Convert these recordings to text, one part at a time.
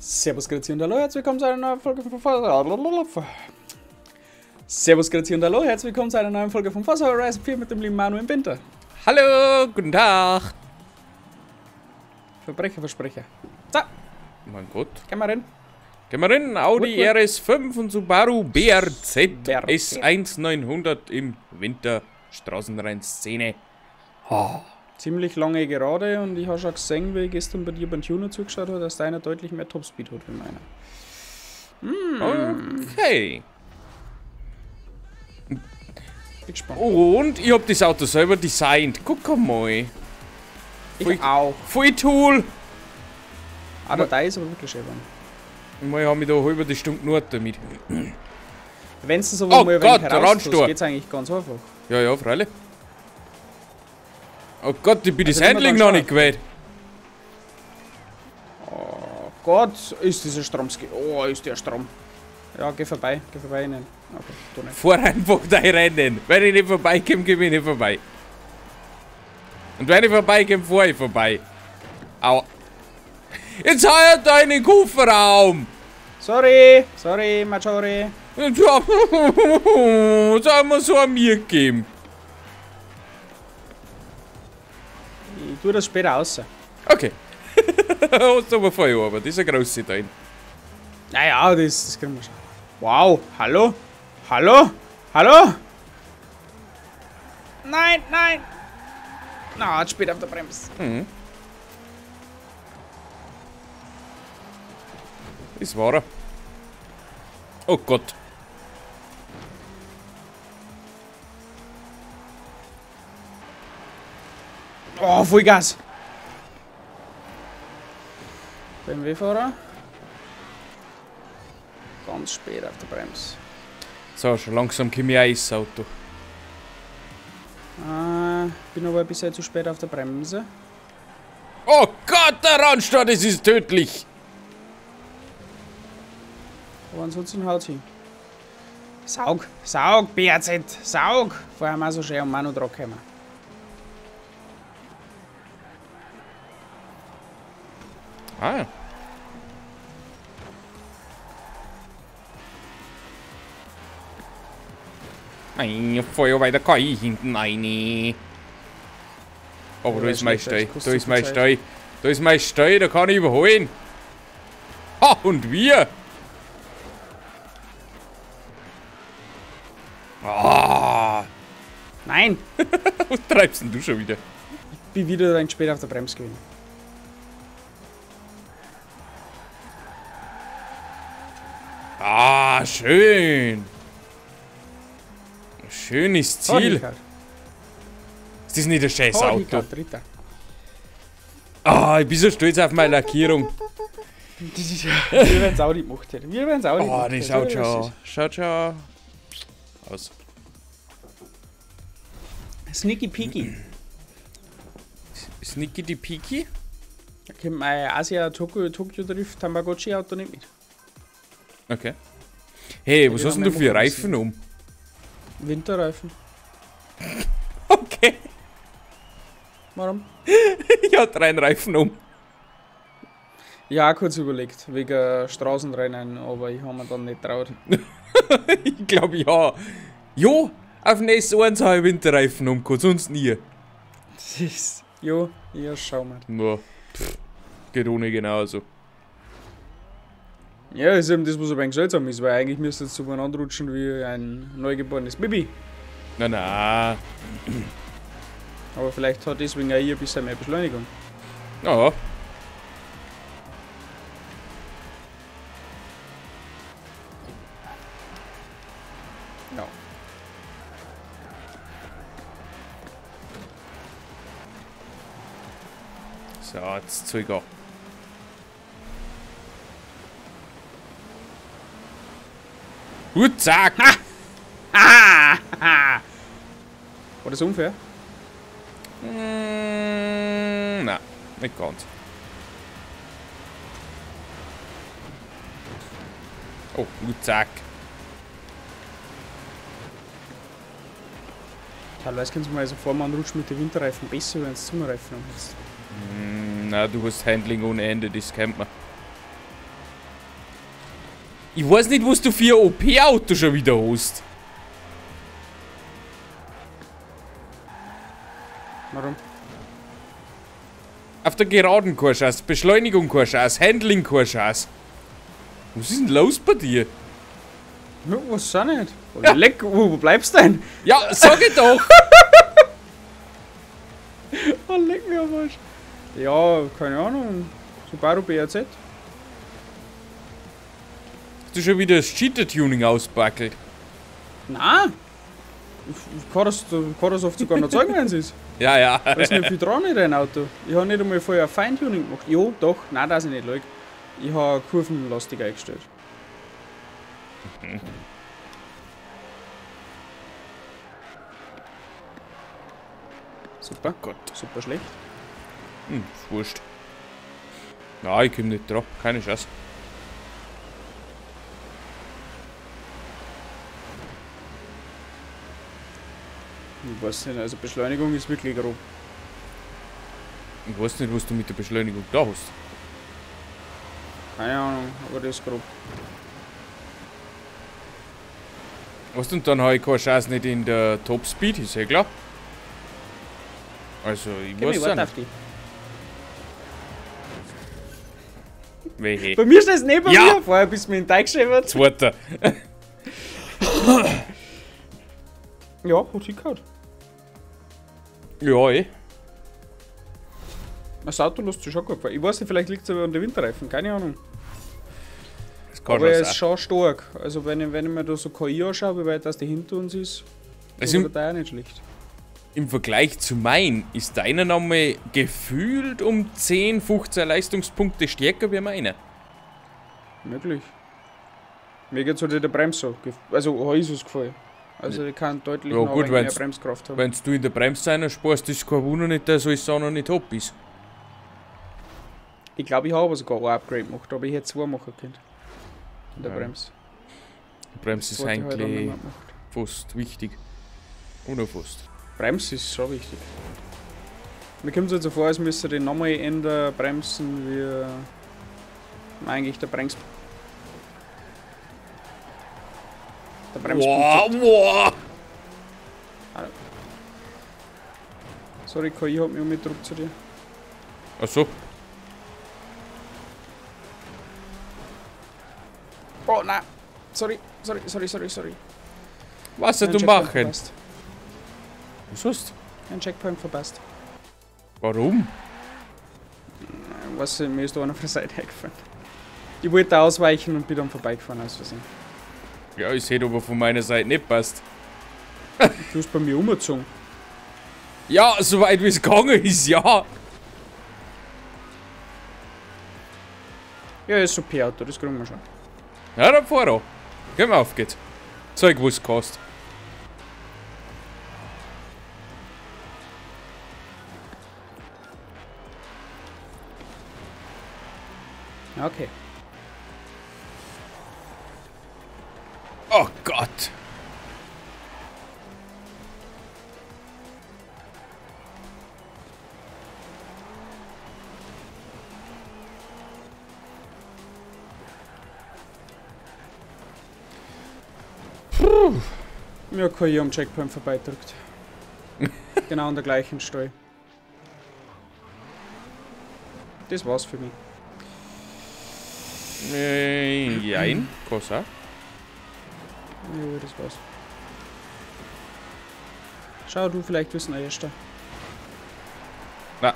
Servus, Grüezi und hallo, herzlich willkommen zu einer neuen Folge von Forza. Servus, Grüezi und hallo, herzlich willkommen zu einer neuen Folge von Forza Horizon 4 mit dem lieben Manu im Winter. Hallo, guten Tag. Verbrecher, Versprecher. So. Mein Gott. Gehen wir rein. Gehen wir rein. Audi Gut, gut. RS5 und Subaru BRZ S1900 im Winter Straßenrennszene. Oh. Ziemlich lange Gerade und ich habe schon gesehen, wie ich gestern bei dir beim Tuner zugeschaut habe, dass deiner deutlich mehr Topspeed hat wie meiner. Mm. Okay. Bin gespannt. Und ich habe das Auto selber designt. Guck mal. Ich auch. Voll toll. Ah, der Teil ist aber wirklich schön geworden. Ich habe mich da halber die Stunde nur damit. Wenn es aber oh mal Gott, ein wenig heraus geht es eigentlich ganz einfach. Ja, ja, freilich. Oh Gott, ich bin also das Handling noch nicht gewählt. Oh Gott, ist dieser Stromski. Oh, ist der Strom. Ja, geh vorbei rein. Okay, tu nicht. Fahr einfach da rennen. Wenn ich nicht vorbeikomme, geh ich nicht vorbei. Und wenn ich vorbeikomme, fahr ich vorbei. Au. Jetzt heuer da in den Kofferraum. Sorry, sorry, Maggiore. Jetzt haben wir so an mir gegeben. Ich tue das später raus. Okay. Hast du aber vorher, aber das ist ein grosser Teil. Naja, das kriegen wir schon. Wow, hallo? Hallo? Hallo? Nein, nein! Na, jetzt spät auf der Bremse. Mhm. Das war er. Oh Gott. Oh, Vollgas! BMW-Fahrer. Ganz spät auf der Bremse. So, schon langsam komme ich auch ins Auto. Bin aber ein bisschen zu spät auf der Bremse. Oh Gott, der Randstart, das ist tödlich! Aber ansonsten haut's hin. Saug, saug, BRZ, saug! Vorher haben wir so schön am Manu dran gekommen. Ah. Nein, Feuer weiter kann ich hinten rein. Aber ja, da ist mein Stall, da ist mein Stall, da ist mein Stall, da kann ich überholen. Ha, und wir! Ah! Nein! Was treibst denn du schon wieder? Ich bin wieder ein spät auf der Bremse gewesen. Ah, schön. Schönes Ziel. Ist das nicht ein scheiß Auto? Ah, ich bin so stolz auf meine Lackierung. Das ist ja, wir werden es auch nicht gemacht hätten. Wir werden es auch nicht gemacht. Oh, das schaut schon. Schaut schon aus. Sneaky Peaky. Sneaky die Peaky? Da kommt mein Asia Tokyo Drift Tamagotchi Auto nicht mit. Okay. Hey, was hast denn du für Reifen um? Winterreifen. Okay. Warum? Ich hab 3 Reifen um. Ja, kurz überlegt, wegen Straßenrennen, aber ich habe mir dann nicht traut. Ich glaube ja. Jo, auf den S1 habe ich Winterreifen um, sonst nie. Das ist, jo, ja, schau mal. Ja, pff, geht ohne genauso. Ja, ist eben das, was ein wenig seltsam ist, weil eigentlich müsste es zueinander rutschen wie ein neugeborenes Baby. Na na. Aber vielleicht hat deswegen auch hier ein bisschen mehr Beschleunigung. Ja. Ja. So, jetzt zeig an. Gut, zack! Ha! Ha! War das unfair? Mm, nein, nicht ganz. Oh, gut, zack. Teilweise kannst du mal so vor, man rutscht mit den Winterreifen besser, wenn du Sommerreifen hast. Na, du hast Handling ohne Ende, das kennt man. Ich weiß nicht, was du für ein OP-Auto schon wieder hast. Warum? Auf der Geraden kein Scheiß, Beschleunigung kein Scheiß, Handling kein Scheiß. Was ist denn los bei dir? Ja, was auch nicht. Oh, ja. Leck, wo bleibst du denn? Ja, sag ich doch! Oh, leck mich am Arsch. Ja, keine Ahnung. Subaru BRZ. Hast du schon wieder das Cheater-Tuning auspackelt? Nein! Ich kann das oft sogar noch zeigen, wenn es ist. Ja, ja. Da ist nicht viel dran in deinem Auto. Ich habe nicht einmal vorher Feintuning gemacht. Jo, doch, nein, das ist nicht lüg. Ich habe kurvenlastig eingestellt. Mhm. Super. Gott. Super schlecht. Hm, ist wurscht. Nein, ich komme nicht drauf. Keine Chance. Ich weiß nicht, also Beschleunigung ist wirklich grob. Ich weiß nicht, was du mit der Beschleunigung da hast. Keine Ahnung, aber das ist grob. Was denn, dann habe ich keine Chance nicht in der Top Speed, ist ja klar. Also, ich weiß es nicht. Wehe. Bei mir steht es neben ja. Mir, vorher bist du mir in den Teig geschäbert. Zweiter. Ja, hat hingehauen. Ja, eh. Das Auto lässt sich schon gut fahren. Ich weiß nicht, vielleicht liegt es aber an den Winterreifen, keine Ahnung. Das kann aber er sein. ist schon stark. Also wenn ich mir da so KI anschaue, wie weit das die hinter uns ist, also ist der auch nicht schlecht. Im Vergleich zu meinen ist deiner nochmal gefühlt um 10, 15 Leistungspunkte stärker wie meiner. Möglich. Mir geht's halt in der Bremse so. Also ist es gefallen. Also ich kann deutlich ja, noch gut, mehr Bremskraft haben. Wenn du in der Bremse sparst, ist kein Wunder nicht, dass alles auch noch nicht top ist. Ich glaube, ich habe sogar ein Upgrade gemacht, aber ich hätte zwei machen können. In der ja. Bremse. Die Bremse ist eigentlich fast wichtig. Oder fast. Bremse ist schon wichtig. Mir kommt es jetzt so vor, als müsste die nochmal in der Bremsen wie eigentlich der Brems. Der Bremspunkt. Wow, wow. Sorry, KI hat mich umgedrückt zu dir. Ach so. Oh nein. Sorry, sorry, sorry, sorry, sorry. Was soll du machen? Verpasst. Was hast du? Ein Checkpoint verpasst. Warum? Ich weiß nicht, mir ist da einer von der Seite hergefahren. Ich wollte ausweichen und bin dann vorbeigefahren aus Versehen. Ja, ich hätte aber von meiner Seite nicht passt. Du hast bei mir umgezogen. Ja, soweit wie es gegangen ist, ja. Ja, ist so P-Auto, das kriegen wir schon. Ja, dann fahr doch. Geh mal auf geht's. Zeig, was es kostet. Okay. Oh Gott. Puh. Mir hat KI am Checkpoint vorbeidrückt. Genau an der gleichen Stelle. Das war's für mich. Jein, Kosa. Ja, das war's. Schau du, vielleicht wissen wir Erster. Na.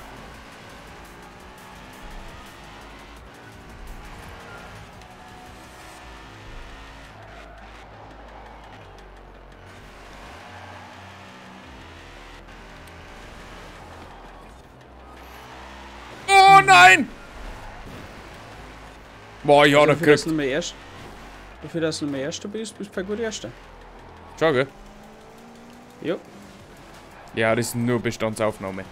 Oh nein! Boah, ich hab also noch gekriegt. Dafür, dass du nicht mehr Erster bist, bist du kein guter Erster. Schau, gell? Jo. Ja, das ist nur Bestandsaufnahme.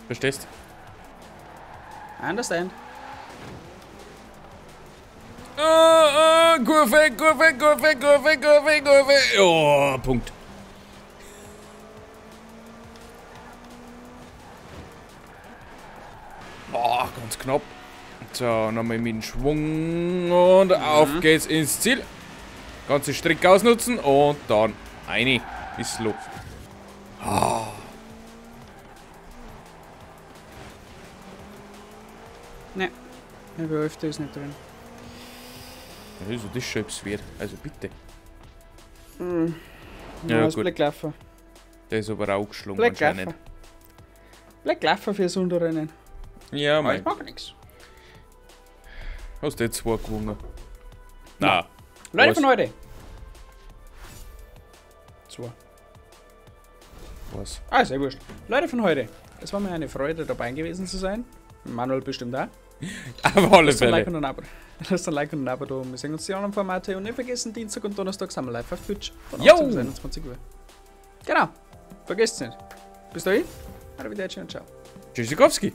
Verstehst? Understand. Kurve, Kurve, Kurve, Kurve, Kurve, Kurve. Oh, Punkt. Oh, ganz knapp. So, nochmal mit dem Schwung und auf geht's ins Ziel. Ganze Strecke ausnutzen und dann eine ist los. Ah. Ne, die Hälfte ist nicht drin. Also das schon etwas wert, also bitte. Mhm. Ja, ja gut. Black gelaufen. Der ist aber auch geschlungen anscheinend. Black gelaufen für Sonderrennen. Ja, mein. Ich mag nichts. Hast du jetzt zwei gewonnen? Nein. Leute von heute. Zwei. Was? Ah, sehr wurscht. Leute von heute. Es war mir eine Freude, dabei gewesen zu sein. Manuel bestimmt auch. Auf alle Fälle. Like und ein Abo. Lasst ein Like und ein Abo da. Wir sehen uns die anderen Formate und nicht vergessen, Dienstag und Donnerstag sind wir live auf Twitch von 18 bis 21 Uhr. Genau. Vergesst es nicht. Bis dahin. Arrivederci und ciao. Tschüssikowski.